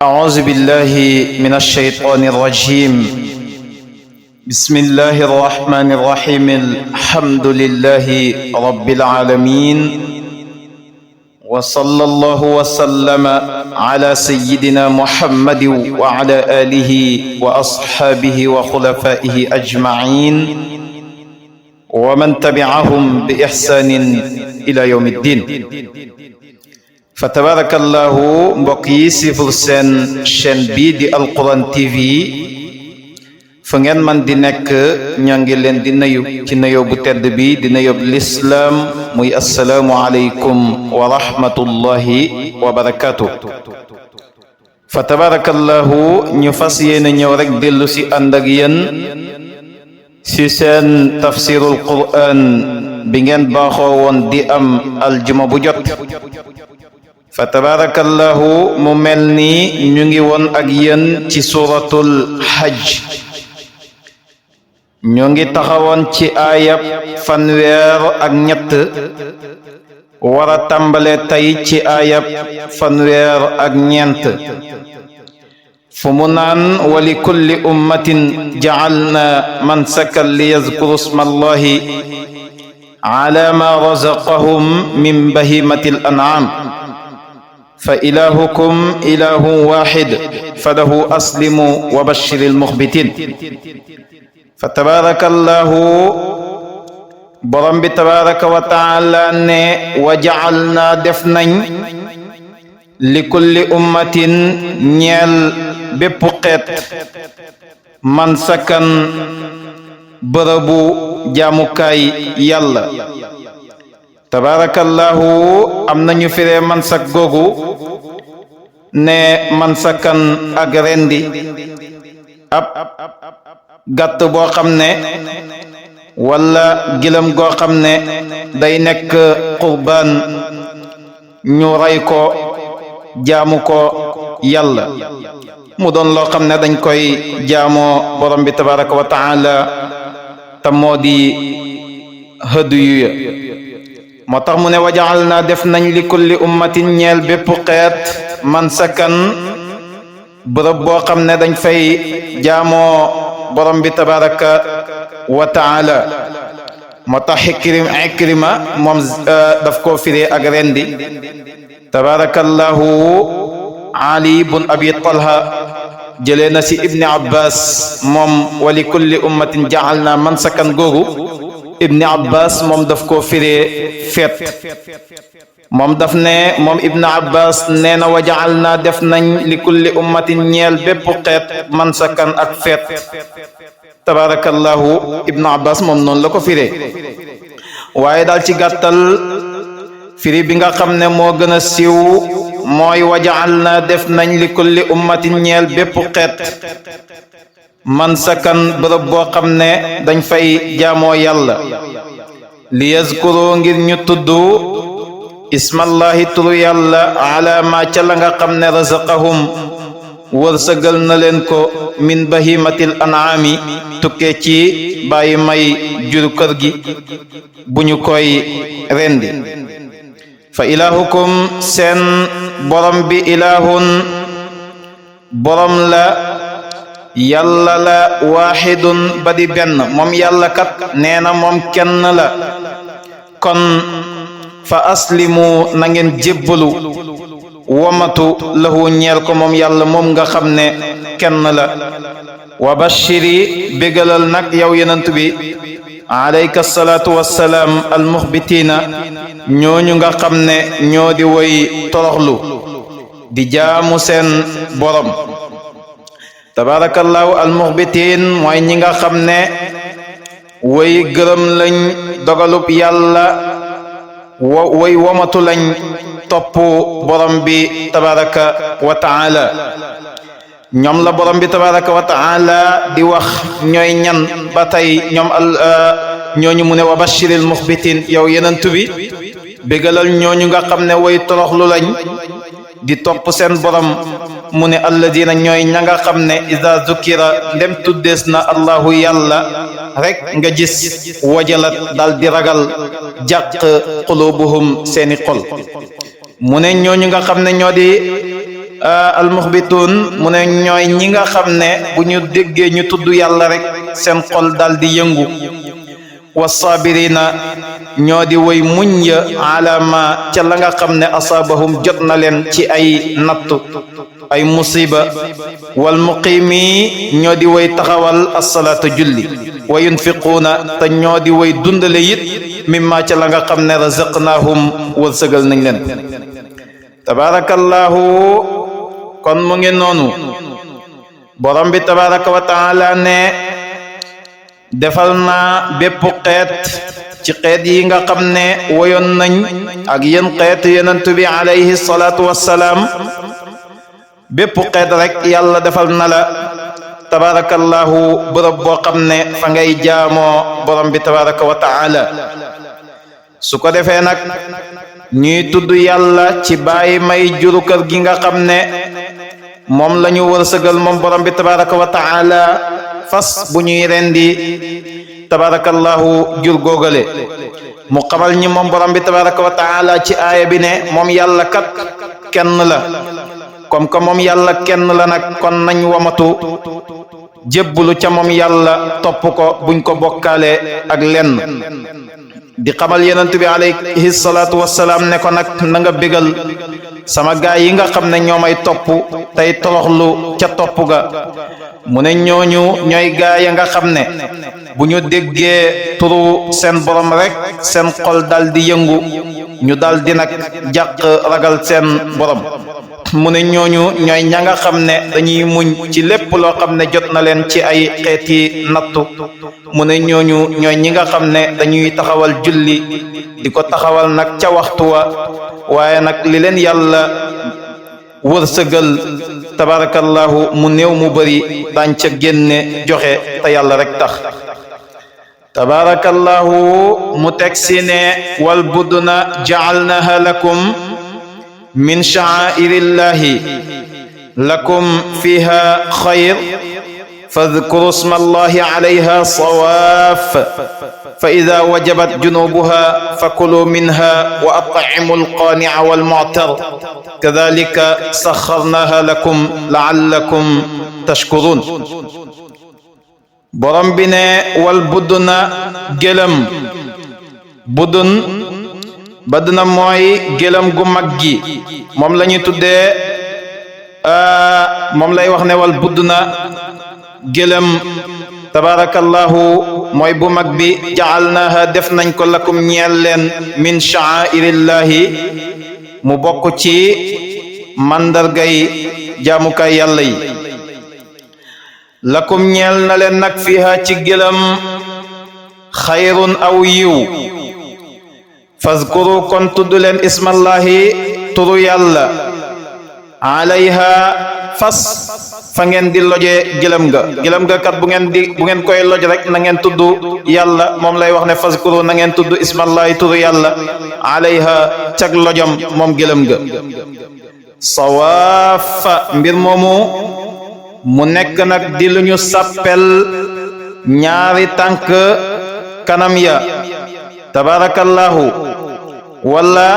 أعوذ بالله من الشيطان الرجيم. بسم الله الرحمن الرحيم. الحمد لله رب العالمين، وصلى الله وسلم على سيدنا محمد وعلى آله وأصحابه وخلفائه أجمعين ومن تبعهم بإحسان إلى يوم الدين. fa tabarakallahu mbokk yi sifur seen chaîne bii di Alquran TV fa ngeen man di nekk ñoo ngi leen di nuyu ci nuyoo bu tedd bi di nuyoo lislaam muy assalaamu aleykum wa rahmatullahi wa barakatuh. fa tabarakallahu ñu fas yéene ñëw rek dellu si ànd ak yéen si seen tafsirul Quran bi ngeen baaxoo woon di am aljuma bu jot. fa tabarakallahu mu mel ni ñu ngi woon ak yéen ci suratul hajj, ñu ngi taxawoon ci aayab fanweer ak ñett war a tàmbale tey ci aayab fanweer ak ñeent fu mu naan wa li kulli ummatin ja'alna mansakan li yazkuru smallahi ala ma razaqahum min bahimatil an'am fa ilahukum ilahun wahid falahu aslimu wa bashiril mukhbitin. fa tabarakallahu borom bi tabaraka wa taala ne wa ja'alna def nañ li kulli ummatin ñeel bépp xeet man sakan bërëbu jaamukaay yàlla. tabarakallahu am nañu firee mansak googu ne mansakan ak rendi ab gàtt boo xam ne wala gilam goo xam ne day nekk qurbaan ñu rey ko jaamu ko yàlla mu doon loo xam ne dañ koy jaamoo borom bi tabaraka wa taala te moo di hadiyu ya. moo tax mu ne wa ja'alna def nañ li kulli ummatin ñeel bépp xeet man sakan bërëb boo xam ne dañ fay jaamoo borom bi tabaraka wa taala. moo tax Ikrima moom daf koo firee ak rendi. tabarakallahu Ali bun Abi Talha jëlee na si Ibni Abbas moom wa li kulli ummatin ja'alna man sakan googu Ibni Abbas moom daf koo firee feet. moom daf ne moom Ibni Abbas nee na wa ja'alna def nañ li kulli ummatin ñeel bépp xeet mansakan ak feet. tabarakallahu Ibni Abbas moom noonu la ko firee. waaye daal ci gàttal firi bi nga xam ne moo gën a siiw mooy wa ja'alna def nañ li kulli ummatin ñeel bépp xeet man sakan bërëb boo xam ne dañ fay jaamoo yàlla li yazkuru ngir ñu tudd ismallahi turu yàlla ala ma ca la nga xam ne razaqahum wërsëgal na leen ko min bahimatil an'ami tukkee ci bàyyi may jur kër gi bu ñu koy rendi. fa ilahukum seen borom bi ilahun borom la yàlla la waaxidun ba di benn moom yàlla kat nee na moom kenn la. kon fa aslimu na ngeen jébbalu womatu lahu ñeel ko moom yàlla moom nga xam ne kenn la. wa bashiri bégalal nag yow yenant bi alayka salaatu wassalaam almuxbitiina ñooñu nga xam ne ñoo di woy toroxlu di jaamu seen borom. tabarakallahu almuxbitiin mooy ñi nga xam ne woy gërëm lañ dogalub yàlla woy womatu lañ topp borom bi tabaraka wa taala. ñoom la borom bi tabaraka wa taala di wax ñooy ñan ba tey ñoom ñooñu mu ne wa bashiril muxbitiin yow yenentu bi bégalal ñooñu nga xam ne woy toroxlu lañ di topp seen borom. mu ne alladina ñooy ña nga xam ne ida zukira ndem tuddees na allahu yàlla rek nga gis wajalat dal di ragal jàq qulubuhum seeni xol. mu ne ñooñu nga xam ne ñoo di almuxbituun mu ne ñooy ñi nga xam ne bu ñu déggee ñu tudd yàlla rek seen xol dal di yëngu wassaabirina ñoo di way muñ ya ala ma ca la nga xam ne asaabahum jot na leen ci ay nattu ay musiba wal muqimi ñoo di way taxawal assalaata julli wa yunfiquuna te ñoo di way dundale it mimma ca la nga xam ne razaqnaahum wërsëgal nañ leen tabarakallahu kon mu ngi noonu borom bi tabaraka wa taala ne defal naa bépp xeet ci xeet yi nga xam ne woyoon nañ ak yéen xeet yonent bi alayhi salaatu wassalaam bépp xeet rek yàlla defal na la tabarakallahu bërëb boo xam ne fa ngay jaamoo borom bi tabaraka wa taala su ko defee nag ñuy tudd yàlla ci bàyyi may juru kër gi nga xam ne moom la ñu wërsëgal moom borom bi tabaraka wa taala fas bu ñuy rendi tabarakallahu jur góogale mu xamal ñi moom borom bi tabaraka wa taala ci aaya bi ne moom yàlla kat kenn la comme que moom yàlla kenn la nag kon nañ wamatu jébbulu ca moom yàlla topp ko buñ ko bokkaale ak lenn di xamal yonent bi alayhi salaatu wassalaam ne ko nag na nga bégal sama gaay yi nga xam ne ñoomay topp tey toroxlu ca topp ga mu ne ñooñu ñooy gaay ya nga xam ne bu ñu déggee turu seen borom rek seen xol dal di yëngu ñu dal di nag jàq ragal seen borom mu ne ñooñu ñooy ña nga xam ne dañuy muñ ci lépp loo xam ne jot na leen ci ay xeeti nattu mu ne ñooñu ñooy ñi nga xam ne dañuy taxawal julli di ko taxawal nag ca waxtu wa waaye nag li leen yàlla wërsëgal tabarakallahu mu néew mu bari daañ ca génne joxe te yàlla rek tax tabarakallahu mu teg si ne wal buduna ja'alnaha lakum min sha'airillahi lakum fiha khayr fadhkuru isma allahi alayha sawaf fa idha wajabat junubuha fakulu minha wa at'imu alqani'a walmu'tar kadhalika sakharnaha lakum la'allakum tashkurun borom bi ne wal buduna gëlëm budun badna mooy gëlëm gu mag gi moom la ñuy tuddee moom lay wax ne wal budna gëlëm tabarakallahu mooy bu mag bi ja'alnaha def nañ ko lakum ñeel leen min sha'airillahi mu bokk ci mandargay jaamukaay yàlla yi lakum ñeel na leen nag fiha ci gëlëm xayrun aw yiw fazkuru kon tudd leen ismallahi turu yàlla alayha fas fa ngeen di loje gëlëm ga kat bu ngeen koy loj rek na ngeen tudd yàlla moom lay wax ne fazkuru na ngeen tudd ismallahi turu yàlla alayha cag lojam moom gëlëm ga sawaafa mbir moomu mu nekk nag di lu ñu sàppel ñaari tànk kanam ya tabarakallahu wala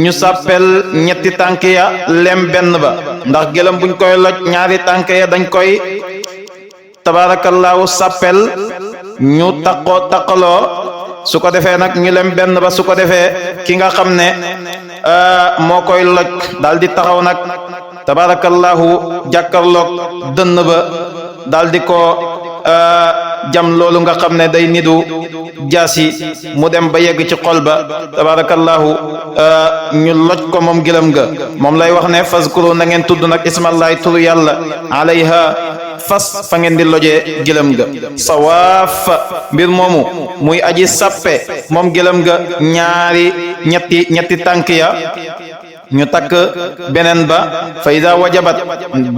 ñu sàppel ñetti tànk ya lem benn ba ndax gëlëm buñ koy loj ñaari tànk ya dañ koy tabarakallahu sàppel ñu taqaloo su ko defee nag ñu lem benn ba su ko defee ki nga xam ne moo koy loj daal di taxaw nag tabarakallahu jàkkarloog dënn ba daal di ko jam loolu nga xam ne day nidu jaasi mu dem ba yegg ci xol ba tabarakallahu ñu loj ko moom gëlëm ga moom lay wax ne fazkuru na ngeen tudd nag ismallahi turu yàlla alayha fas fa ngeen di lojee gëlëm ga sawaaf mbir moomu muy aji sappe moom gëlëm ga ñetti tànk ya ñu takk beneen ba fa ida wajabat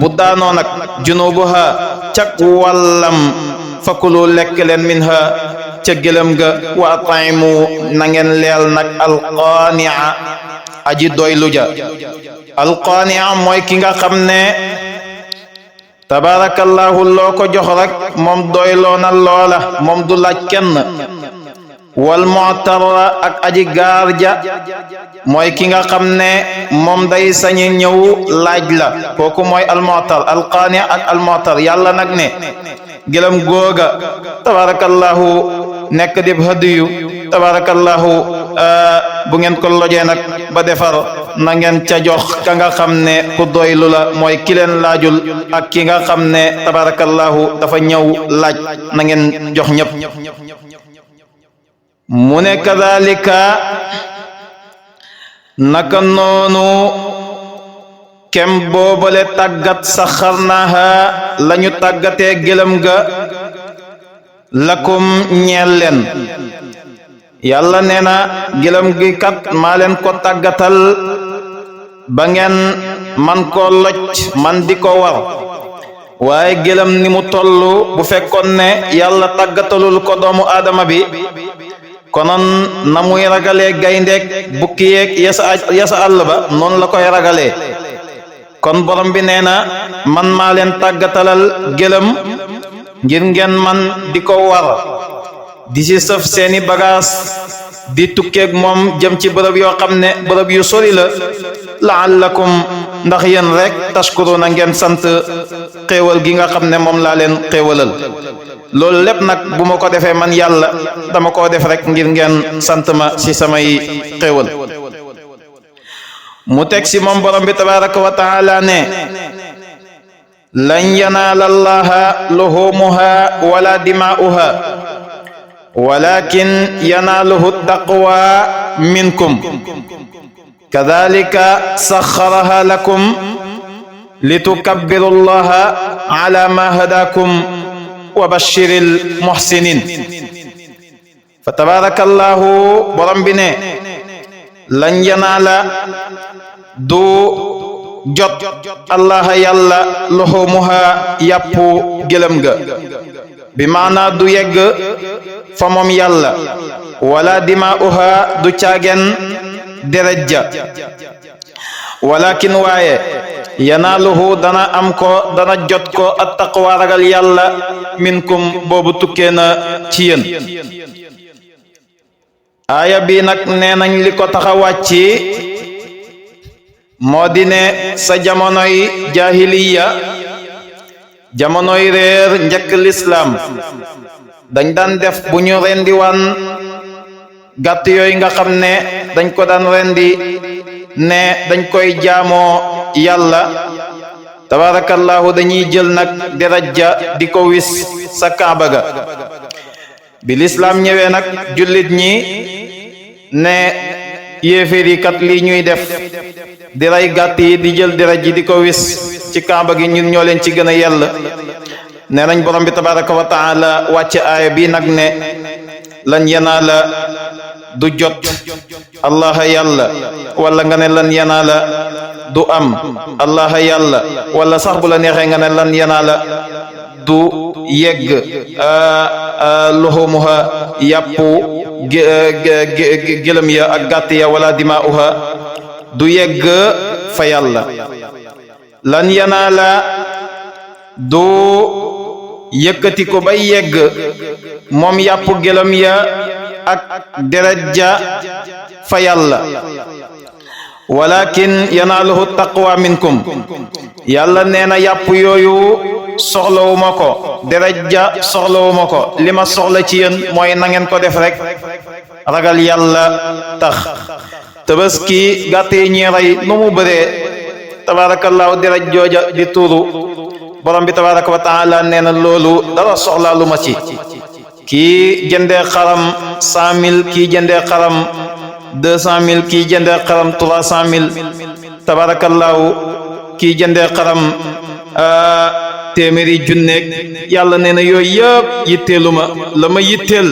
bu daanoo nag junubuha cak wàllam fakulu lekk leen minha ca gëlëm ga wa at'imu na ngeen leel nag alqaania aji doylu ja alqaania mooy ki nga xam ne tabarakallahu loo ko jox rek moom doyloo na loola moom du laaj kenn wal mu'tar ak aji gaar ja mooy ki nga xam ne moom day sañi ñëw laaj la kooku mooy al mu'tar al qaani ak al mu'tar yàlla nag ne gëlëm googa tabarakallahu nekk dib hadiyu tabarakallahu bu ngeen ko lojee nag ba defar na ngeen ca jox ka nga xam ne ku doylu la mooy ki leen laajul ak ki nga xam ne tabarakallahu dafa ñëw laaj na ngeen jox ñëpp mu ne kadhalika naka noonu kem boobale tàggat saxarnaha lañu tàggatee gëlëm ga lakum ñeel leen yàlla nee na gëlëm gi kat maa leen ko tàggatal ba ngeen man koo loj man di ko war waaye gëlëm ni mu tollu bu fekkoon ne yàlla tàggatalul ko doomu aadama bi konoon na muy ragalee gayndeek bukki yeeg yasa àll ba noonu la koy ragalee kon borom bi nee na man maa leen tàggatalal gëlëm ngir ngeen man di ko war di ci sëf seeni bagaas di tukkeeg moom jëm ci bërëb yoo xam ne bërëb yu sori la la'allakum ndax yéen rek tashkuruna ngeen sant xéewal gi nga xam ne moom laa leen xéewalal loolu lépp nag bu ma ko defee man yàlla dama koo def rek ngir ngeen sant ma ci samay xéewal mu teg ci moom borom bi tabaraka wa taala ne lan yanaala allaha luhumuha wala dimaa'uha walakin yanaaluhu taqwa minkum kadhalika saxaraha lakum litukabbiru allaha ala ma hadakum wa bashiril muhsinin fa tabarakallahu borom bi ne lan yanaala du jot allah yàlla luhumuha yàppu gëlëm ga bi maana du yegg fa moom yàlla wala dimaa'uha du caagen deret ja walakin waaye yanaaluhu dana am ko dana jot ko at taqwa ragal yàlla minkum boobu tukkee na ci yéen aaya bi nag nee nañ li ko tax a wàcci moo di ne sa jamonoy jahiliya jamonoy réer njëkk lislaam dañ daan def bu ñu rendi wan gàtt yooyu nga xam ne dañ ko daan rendi ne dañ koy jaamoo yàlla tabarakallahu dañuy jël nag deret ja di ko wis sa kaaba ga bi lislaam ñëwee nag jullit ñi ne yéeféer yi kat lii ñuy def di rey gàtt yi di jël deret ji di ko wis ci kaaba gi ñun ñoo leen ci gën a yell nee nañ borom bi tabaraka wa taala wàcce aaya bi nag ne lan yanaala du jot allah yàlla wala nga ne lan yanaala du am allah yàlla wala sax bu la neexee nga ne lan yanaala du yegg luhumuha yàppu gëlëm ya ak gàtt ya wala dimaa'uha du yegg fa yàlla lan yanaala du yëkkati ko bay yegg moom yàpp gëlëm ya ak deret ja fa yàlla walakin yanaaluhu taqwa minkum yàlla nee na yàpp yooyu soxlawuma ko deret ja soxlawuma ko li ma soxla ci yéen mooy na ngeen ko def rek ragal yàlla tax tabaski gàtt yi ñi rey nu mu bëree tabarakallahu deret jooja di tuuru borom bi tabaraka wa taala nee na loolu dara soxlaa lu ma ci kii jëndee xaram 100 000 kii jëndee xaram 200 000 kii jëndee xaram 300 000 tabarakallahu kii jëndee xaram téeméeri junneeg yàlla nee na yooyu yëpp yitteelu ma la ma yitteel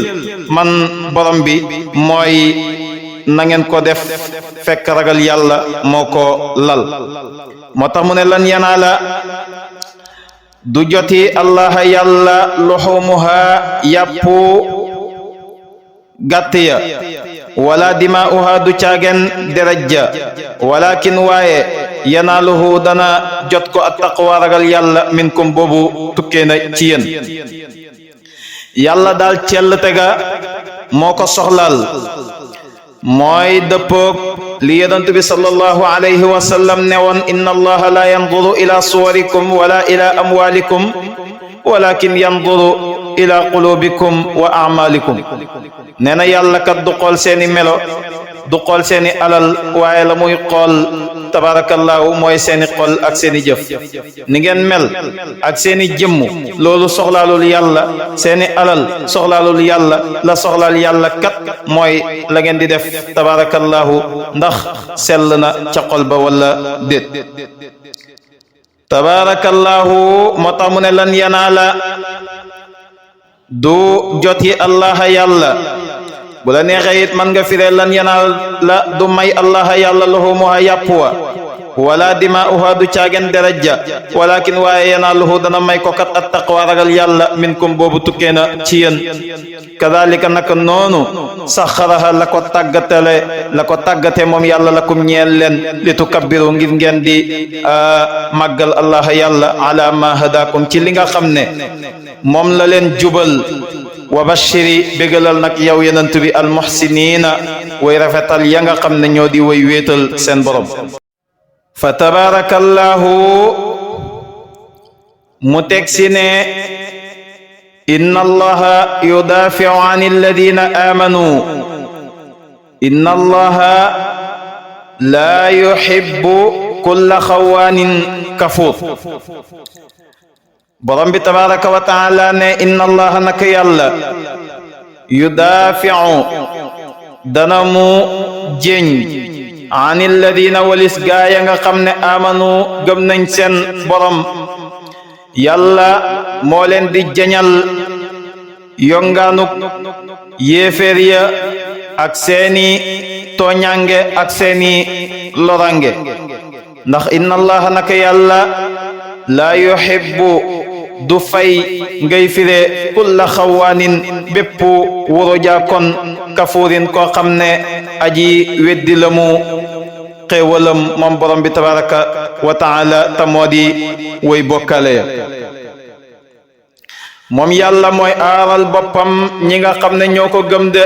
man borom bi mooy na ngeen ko def fekk ragal yàlla moo ko lal moo tax mu ne lan yanaala du joti allah yàlla luhumuha yàppu gàtt ya wala dimaa'uha du caagen deret ja walakin waaye yanaaluhu dana jot ko at taqwa ragal yàlla minkum boobu tukkee na ci yéen yàlla daal cell tega moo ko soxlaal mooy dëppoog li yonent bi sallallahu alayhi wa sallam ne woon inna allaha la yanduru ila suwarikum wala ila amwalikum walakin yanduru ila qulubikum wa a'malikum nee na yàlla kat du xool seeni melo du xool seeni alal waaye la muy xool tabarakallahu mooy seeni xol ak seeni jëf ni ngeen mel ak seeni jëmm loolu soxlaalul yàlla seeni alal soxlaalul yàlla la soxlaal yàlla kat mooy la ngeen di def tabarakallahu ndax sell na ca xol ba wala déet tabarakallahu moo tax mu ne lan yanaala du joti allah yàlla bu la neexee it man nga firee lan yanaal la du may allah yàlla luhumuha yàpp wa wala dimaa'uha du caagen daraja walakin waaye yanaaluhu dana may ko kat at taqwa ragal yàlla minkum boobu tukkee na ci yéen kadhalika naka noonu saxaraha la ko tàggate moom yàlla lakum ñeel leen li tukabbiru ngir ngeen di màggal allah yàlla ala ma hadakum ci li nga xam ne moom la leen jubal wa bashiri bégalal nag yow yenant bi almuhsiniina way rafetal ya nga xam ne ñoo di way wéetal seen borom fa tabarakallahu mu teg si ne inna allaha yudafiu an alladina amanu inna allaha la yuhibbu kulla xawaanin kafur borom bi tabaraka wa taala ne inna allaha naka yàlla yudafiu dana mu jéñ an alladina walis gaaya nga xam ne amanu gëm nañ seen borom yàlla moo leen di jañal yongaanuk yéeféer ya ak seeni tooñange ak seeni lorange ndax inna allaha naka yàlla la yuhibbu du fay ngay firee kulla xawaanin bépp wuruja kon kafuurin koo xam ne aji weddi la mu xéewalam moom borom bi tabaraka wa taala ta moo di way bokkale ya moom yàlla mooy aaral boppam ñi nga xam ne ñoo ko gëm de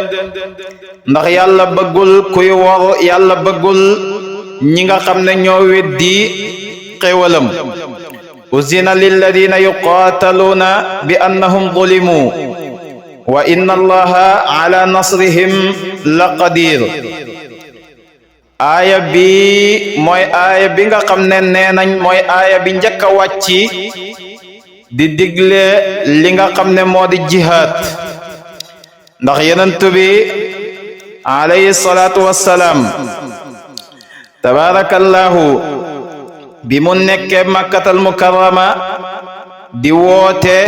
ndax yàlla bëggul kuy wor yàlla bëggul ñi nga xam ne ñoo weddi xéewalam uzina lilladina yuqaataluuna bi annahum zulimu wa inna allaha ala nasrihim la qadir aaya bi mooy aaya bi nga xam ne nee nañ mooy aaya bi njëkk a wàcci di digle li nga xam ne moo di jihaad ndax yenent bi alayhi salaatu wassalaam tabarakallahu bi mu nekkee makkatal mukarrama di woote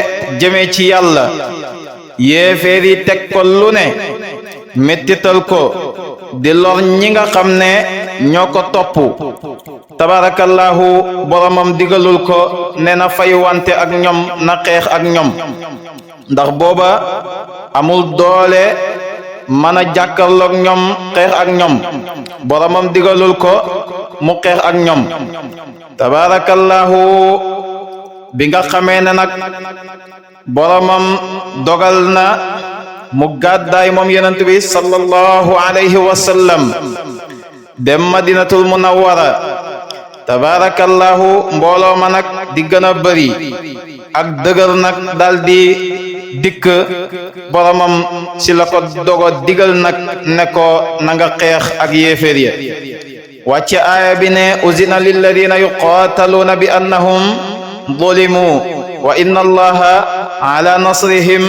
jëme ci yàlla yéeféer yi teg ko lu ne mettital ko di lor ñi nga xam ne ñoo ko topp tabarakallahu boromam digalul ko ne na fay wante ak ñoom na xeex ak ñoom ndax booba amul doole mën a jàkkarloog ñoom xeex ak ñoom boromam digalul ko mu xeex ak ñoom tabarakallahu bi nga xamee ne nag boromam dogal na mu gàddaay moom yonent bi sallallahu alayhi wa sallam dem madinatul munawwara tabarakallahu mbooloo ma nag di gën a bëri ak dëgër nag daldi dikk boromam si la ko dogo digal nag ne ko na nga xeex ak yéeféer ya wàcce aaya bi ne uzina lilladina yuqaataluuna bi annahum zulimu wa inna allaha ala nasrihim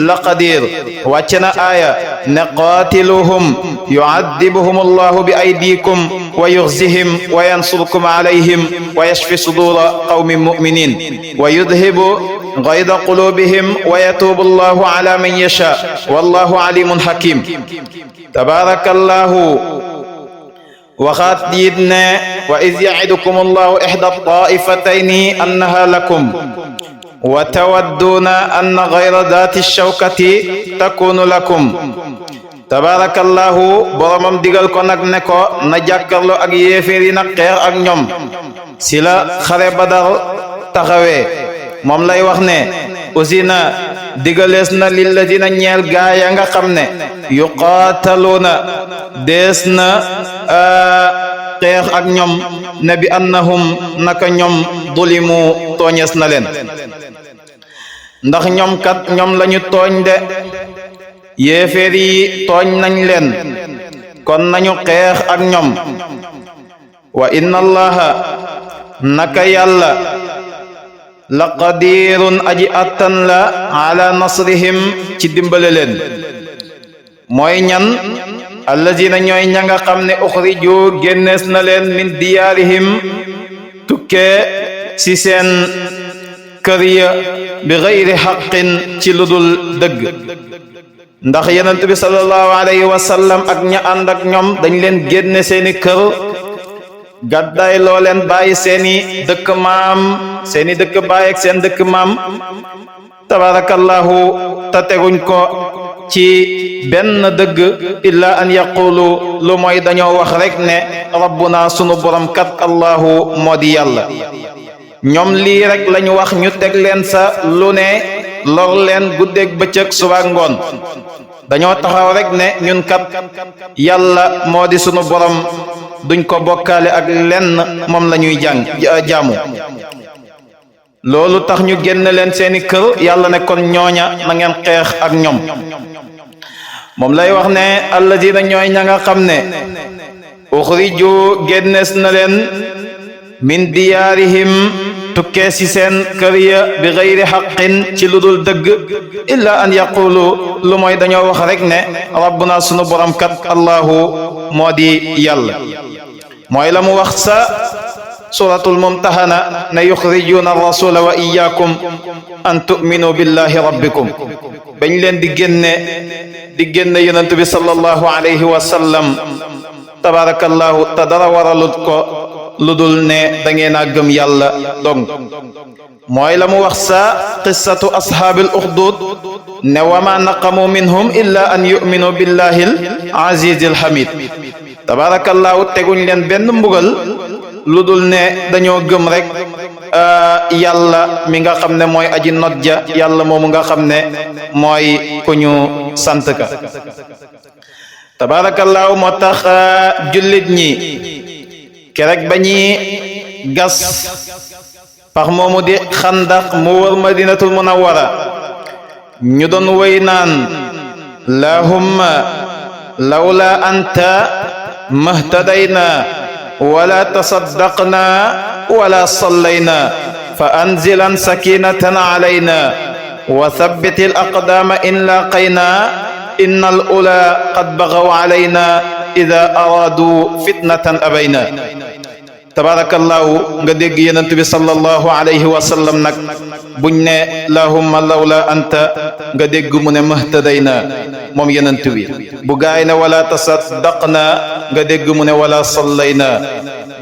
la qadir wàcce na aaya ne qaatiluhum yu'addibuhum allahu bi aydikum wa yukhzihim wa yansurkum alayhim wa yashfi sudura qawmin mu'minin wa yudhibu ghayda qulubihim wa yatubu allahu ala man yasha wallahu alimun hakim tabarakallahu waxaat yit ne wa iz ya'idukum allahu ihda ta'ifatayni annaha lakum wa tawadduuna anna ghayra daati shawkati takunu lakum tabarakallahu boromam digal ko nag ne ko na jàkkarloo ak yéeféer yi nag xeex ak ñoom si la xare Badar taxawee moom lay wax ne usina digalees na lilladina ñeel gaaya nga xam ne yuqaataluuna dees na xeex ak ñoom ne bi annahum naka ñoom dulimu tooñees na leen ndax ñoom kat ñoom lañu tooñ de yéeféer yi tooñ nañ leen kon nañu xeex ak ñoom wa inna allaha naka yàlla la qadirun aji attan la ala nasrihim ci dimbale leen mooy ñan allazina ñooy ña nga xam ne uxriju génnees na leen min diyaarihim tukkee ci seen kër ya bi gayri xaqin ci ludul dëgg ndax yonent bi sallallahu alayhi wa sallam ak ña ànd ak ñoom dañ leen génne seeni kër gàddaay loo leen bàyyi seeni dëkk maam seeni dëkk baay ak seen dëkk maam tabarakallahu te teguñ ko ci benn dëgg illa an yaqulu lu mooy dañoo wax rek ne rabbuna sunu borom kat allahu moo di yàlla ñoom lii rek lañu wax ñu teg leen sa lu ne lor leen guddeeg bëccëg suba ngoon dañoo taxaw rek ne ñun kat yàlla moo di sunu borom duñ ko bokkaale ak lenn moom la ñuy jaamu loolu tax ñu génn leen seeni kër yàlla ne kon ñooña na ngeen xeex ak ñoom moom lay wax ne alladina ñooy ña nga xam ne uxriju génnees na leen min diyaarihim tukkee ci seen kër ya bi gayri xaqin ci lu dul dëgg illa an yaqulu lu mooy dañoo wax rek ne rabbuna sunu borom kat allahu moo di yàlla mooy la mu wax sa suratul mumtahana ne yuxrijuna rasula wa iyyakum an tu'minu billahi rabbikum bañ leen di génne yonent bi sallallahu alayhi wa sallam tabarakallahu te dara waralut ko lu dul ne da ngeen a gëm yàlla dong mooy la mu wax sa qissatu ashaabil uxdud ne wa ma naqamu minhum illa an yu'minu billahi al azizil hamid tabarakallahu teguñ leen benn mbugal lu dul ne dañoo gëm rek yàlla mi nga xam ne mooy aji not ja yàlla moomu nga xam ne mooy ku ñu sant ka tabarakallahu moo tax jullit ñi kerek ba ñuy gas pax moomu di xandaq mu wër madinatul munawwara ñu doon woy naan lahumma lawla anta mahtadayna wala tasaddaqna wala sallayna fa anzilan sakinatan alayna wa thabbitil aqdama in laqayna innal ula qad baghaw alayna ida aradu fitnatan abayna tabarakallahu nga dégg yonent bi sallallahu alayhi wa sallam nag buñ ne lahumma lawla anta nga dégg mu ne mahtadayna moom yonent bi bu gaay ne wala tasaddaqna nga dégg mu ne wala sallayna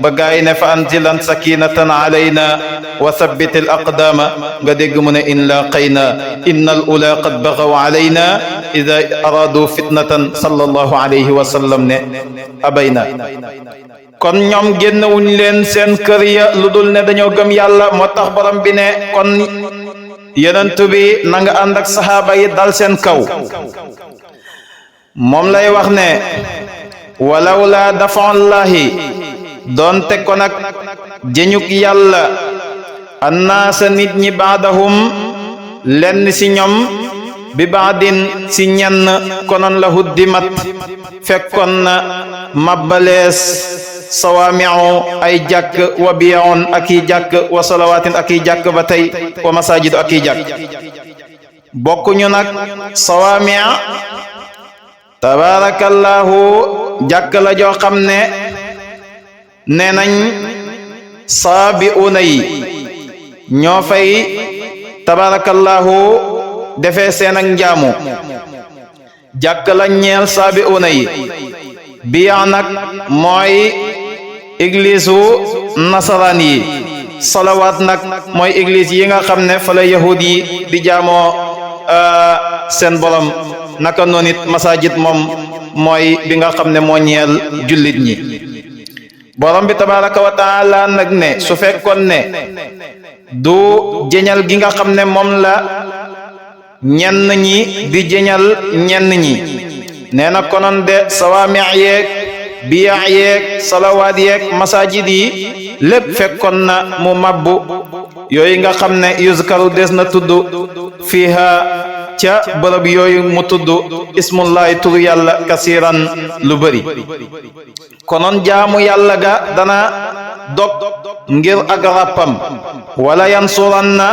ba gaay ne fa anzilan sakinatan alayna wa thabbit al aqdama nga dégg mu ne in laqayna innal ula qad baghaw alayna ida aradu fitnatan sallallahu alayhi wa sallam ne abayna kon ñoom génnewuñ leen seen kër ya lu dul ne dañoo gëm yàlla moo tax borom bi ne kon yonent bi na nga ànd ak saxaaba yi dal seen kaw moom lay wax ne walaw la dafa'ullahi doonte ko nag jëñuk yàlla annaasa nit ñi baadahum lenn ci ñoom bi baadin ci ñenn konoon la huddimat fekkoon na mabbalees sawaami'u ay jàkk wa biyaun ak i jàkk wa salawaatin ak i jàkk ba tey wa masajidu ak i jàkk bokkuñu nag sawaami' tabarakallahu jàkk la joo xam ne nee nañ saabi'una yi ñoo fay tabarakallahu defee seen ak njaamu jàkk la ñeel saabi'una yi biyaa nag mooy église wu nasaraan yi salawaat nag mooy église yi nga xam ne fa la yahud yi di jaamoo seen borom naka noonu it masajid moom mooy bi nga xam ne moo ñeel jullit ñi borom bi tabaraka wa taala nag ne su fekkoon ne du jeñal gi nga xam ne moom la ñenn ñi di jëñal ñenn ñi nee na konoon de sawaami yeeg biyaa yeeg salawaat yeeg masajid yi lépp fekkoon na mu mabbu yooyu nga xam ne yuzkaru des na tudd fiha ca bërëb yooyu mu tudd ismullahi turu yàlla kasiran lu bari konoon jaamu yàlla ga dana dog ngir ak ràppam wala yansuranna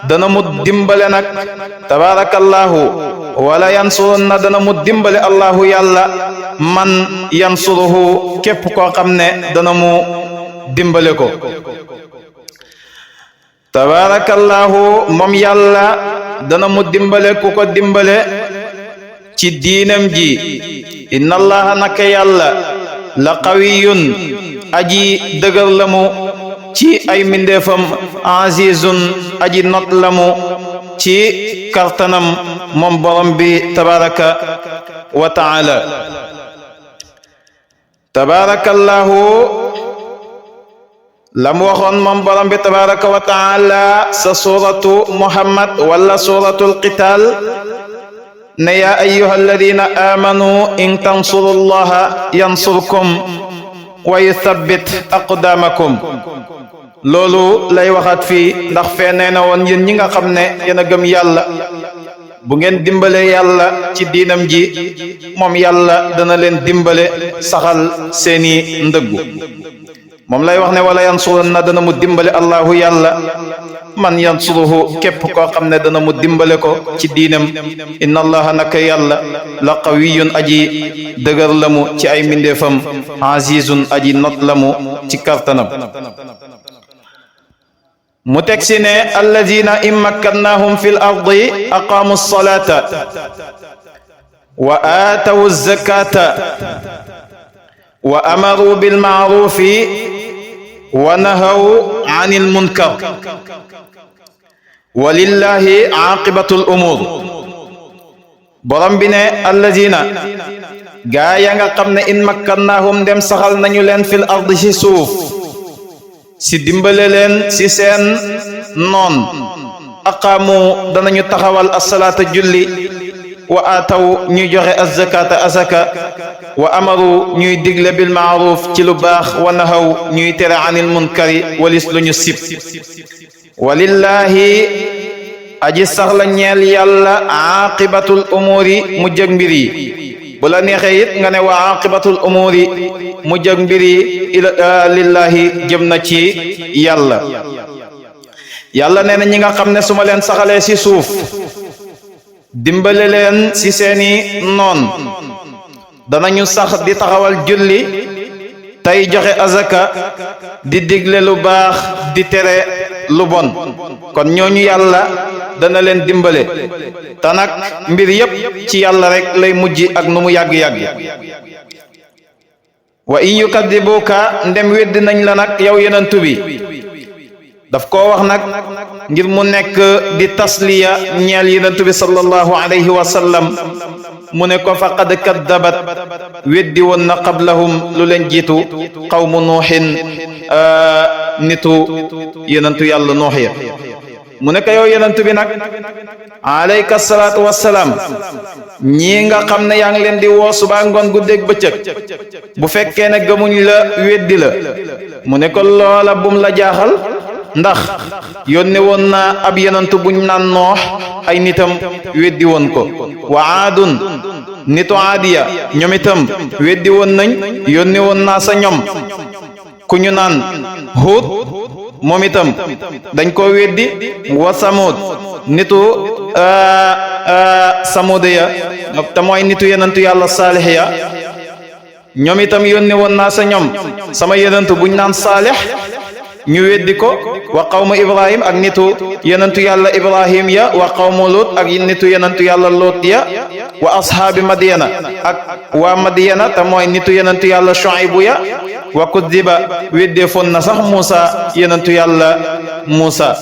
dana mu dimbale nag tabarakallahu wala yansuranna dana mu dimbale allahu yàlla man yansuruhu képp koo xam ne dana mu dimbale ko tabarakallahu moom yàlla dana mu dimbale ku ko dimbale ci diinam ji inna allaha naka yàlla la qawiyun aji dëgër la mu ci ay mindeefam azizun aji not la mu ci kartanam moom borom bi tabaraka wa taala tabarakallahu lam waxoon moom borom bi tabaraka wa taala sa suratu muhammad wala suratul qital ne yaa ayyuha alladina amanu in tansurullaha yansurkum wa yuthabbit aqdamakum loolu lay waxaat fii ndax fee nee na woon yéen ñi nga xam ne yéen a gëm yàlla bu ngeen dimbale yàlla ci diinam ji moom yàlla dana leen dimbale saxal seeni ndëggu moom lay wax ne wala yansuranna dana mu dimbale allahu yàlla man yansuruhu képp koo xam ne dana mu dimbale ko ci diinam inna allaha naka yàlla la qawiyun aji dëgër la mu ci ay mbindeefam azizun aji not la mu ci kartanam mu teg si ne alladina in makkannahum fi l ardi aqaamu salata wa aatawu zakata wa amaru bilmaarufi wa nahaw anil munkar walillahi aqibatul umur borom bi ne allazina gaa ya nga xam ne in makkannahum dem saxal nañu leen fil ardi ci suuf si dimbale leen si seen noon aqaamu danañu taxawal asalaata julli wa aataw ñuy joxe azakata azaka wa amaru ñuy digle bil maaruf ci lu baax wa nahaw ñuy tere anil munkari walis lu ñu sib walillahi aji sax la ñeel yàlla aqibatul umuri mu jëg mbir yi bu la neexee it nga ne wa aqibatul umuri mu jëg mbir yi lillahi jëm na ci yàlla yàlla nee na ñi nga xam ne su ma leen saxalee si suuf dimbale leen ci seeni noon danañu sax di taxawal julli tey joxe azaka di digle lu baax di tere lu bon kon ñooñu yàlla dana leen dimbale te nag mbir yépp ci yàlla rek lay mujj ak nu mu yàgg-yàgg wa in yukadibuka ndem weddi nañ la nag yow yenentu bi daf koo wax nag ngir mu nekk di tasliya ñeel yenentu bi sallallahu alayhi wa sallam mu ne ko faqad kaddabat weddi woon na qablahum lu leen jiitu qawmu nuuxin nitu yenentu yàlla nuux ya mu ne ko yow yenentu bi nag alayka salaatu wassalaam ñii nga xam ne yaa ngi leen di woo suba ngoon guddeeg bëccëg bu fekkee ne gëmuñ la weddi la mu ne ko loola bum la jaaxal ndax yónne woon na ab yenentu buñ naan noox ay nitam weddi woon ko wa aadun nitu aadiya ñoom itam weddi woon nañ yónne woon naa sa ñoom ku ñu naan Huud moom itam dañ ko weddi wa Samud nitu Samud ya te mooy nitu yenentu yàlla Saalix ya ñoom itam yónne woon naa sa ñoom sama yenentu buñ naan Saalix ñu weddi ko wa qawmu Ibrahim ak nitu yenentu yàlla Ibrahim ya wa qawmu Lut ak nitu yenentu yàlla Lut ya wa ashaabi Madyana ak waa Madyana te mooy nitu yenentu yàlla Shuaybu ya wa kudiba weddee foon na sax Muusa yenentu yàlla Muusa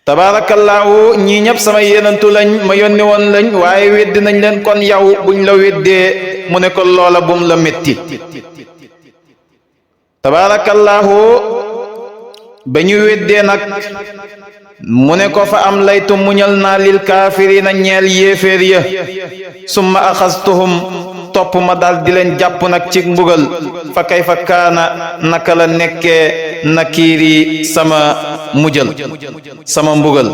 tabaarakallaahu ñii ñëpp sama yenentu lañ ma yónni woon lañ waaye weddi nañ leen kon yow buñ la weddee mu ne ko loola bum la metti tabaarakallaahu ba ñu weddee nag mu ne ko fa am laytu muñal naa lil kaafiriina ñeel yéeféer ya summa axastuhum topp ma daal di leen jàpp nag ci mbugal fa kayfa kaana naka la nekkee nakiiri sama mujjal sama mbugal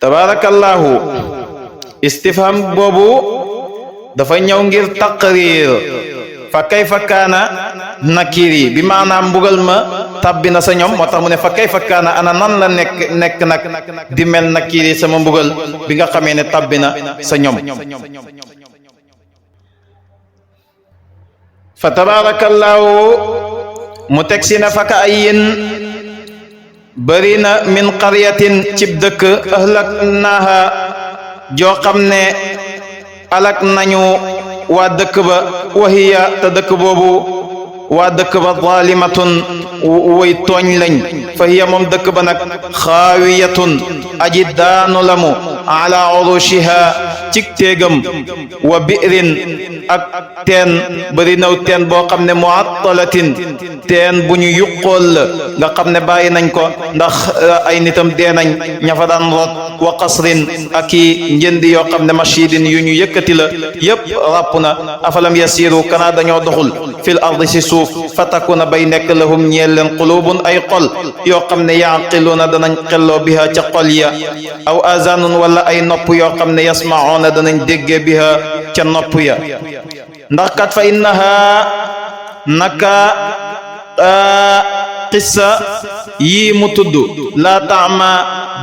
tabarakallahu istifham boobu dafa ñëw ngir taqrir fa kayfa kaana nakiri bi maanaam mbugal ma tabbi na sa ñoom moo tax mu ne fa kayfa kaana ana nan la nekk nag di mel nakiri sama mbugal bi nga xamee ne tabbi na sa ñoom fa tabarakallahu mu teg si na faka ayyin bëri na min qaryatin cib dëkk ahlaknaha joo xam ne alak nañu waa dëkk ba wahiya te dëkk boobu waa dëkk ba zalimatun way tooñ lañ fa hiya moom dëkk ba nag xaawiyatun aji daanu lamu ala urushiha cig téegam wa bi'rin ak teen bëri naw teen boo xam ne muattalatin teen bu ñu yuqool la nga xam ne bàyyi nañ ko ndax ay nitam dee nañ ña fa daan root wa qasrin ak i njëndi yoo xam ne mashidin yu ñu yëkkati la yépp ràpp na afalam yasiru kanaa dañoo doxul fil ardi si suuf fatakuna bay nekk lahum ñeel leen qulubun ay xol yoo xam ne yaqiluna danañ xelloo biha ca xol ya aw azanun wala ay nopp yoo xam ne yasmauna danañ déggee biha ca nopp ya ndax kat fa innaha naka qissa yii mu tudd laa taama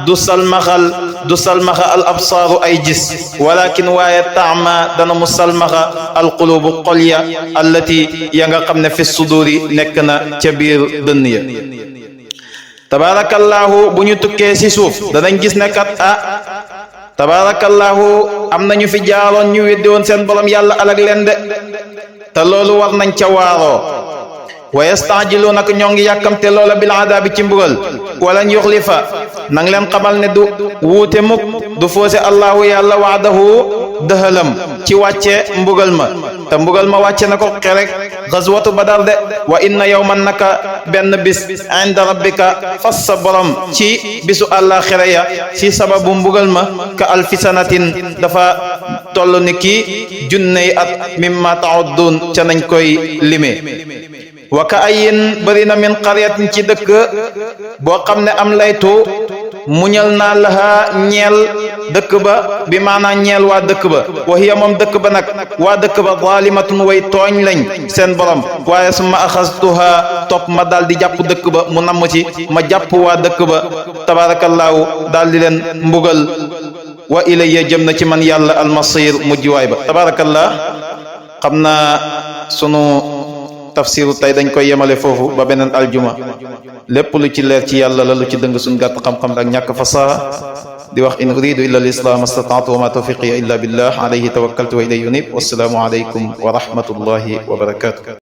du salmaxa al absaaru ay gis walakin waaye taama dana mu salmaxa al qulubu xol ya allati ya nga xam ne fi suduri nekk na ca biir dënn ya tabarakallahu bu ñu tukkee si suuf danañ gis ne kat tabarakallahu am nañu fi jaaroon ñu weddi woon seen borom yàlla alag leen de te loolu war nañ ca waaroo wa yastaajiluuna nag ñoo ngi yàkkamte loola bil adaabi ci mbugal walan yuxlifa nang leen xamal ne du wuute mukk du foose allahu yàlla waadahu dëhalam ci wàcce mbugal ma te mbugal ma wàcce na ko xerek xaswatu badar de wa inna yawman naka benn bis inda rabbika fas sa borom ci bisu àllaaxira ya ci sababu mbugal ma ka alfi sanatin dafa toll ni kii junney at mimma ta'uddun ca nañ koy limee wa ka ayin bëri na min qaryatin ci dëkk boo xam ne am laytu muñal naa laha ñeel dëkk ba bi maanaa ñeel waa dëkk ba wa hiya moom dëkk ba nag waa dëkk ba zalimatun way tooñ lañ seen borom waaye summa axastuha topp ma daal di jàpp dëkk ba mu namm ci ma jàpp waa dëkk ba tabarakallahu daal di leen mbugal wa ilayya jëm na ci man yàlla almasir mujjiwaay ba tabarakallah xam naa sunu tafsiru tey dañ koy yemale foofu ba beneen aljuma lépp lu ci leer ci yàlla la lu ci dëng suñ gàtt xam-xam ak ñàkk fasaha di wax in uridu illa al islam astata'tu wa ma tawfiqi illa billah alayhi tawakkaltu wa ilayhi unib wassalaamu alaykum wa rahmatullahi wa barakatuh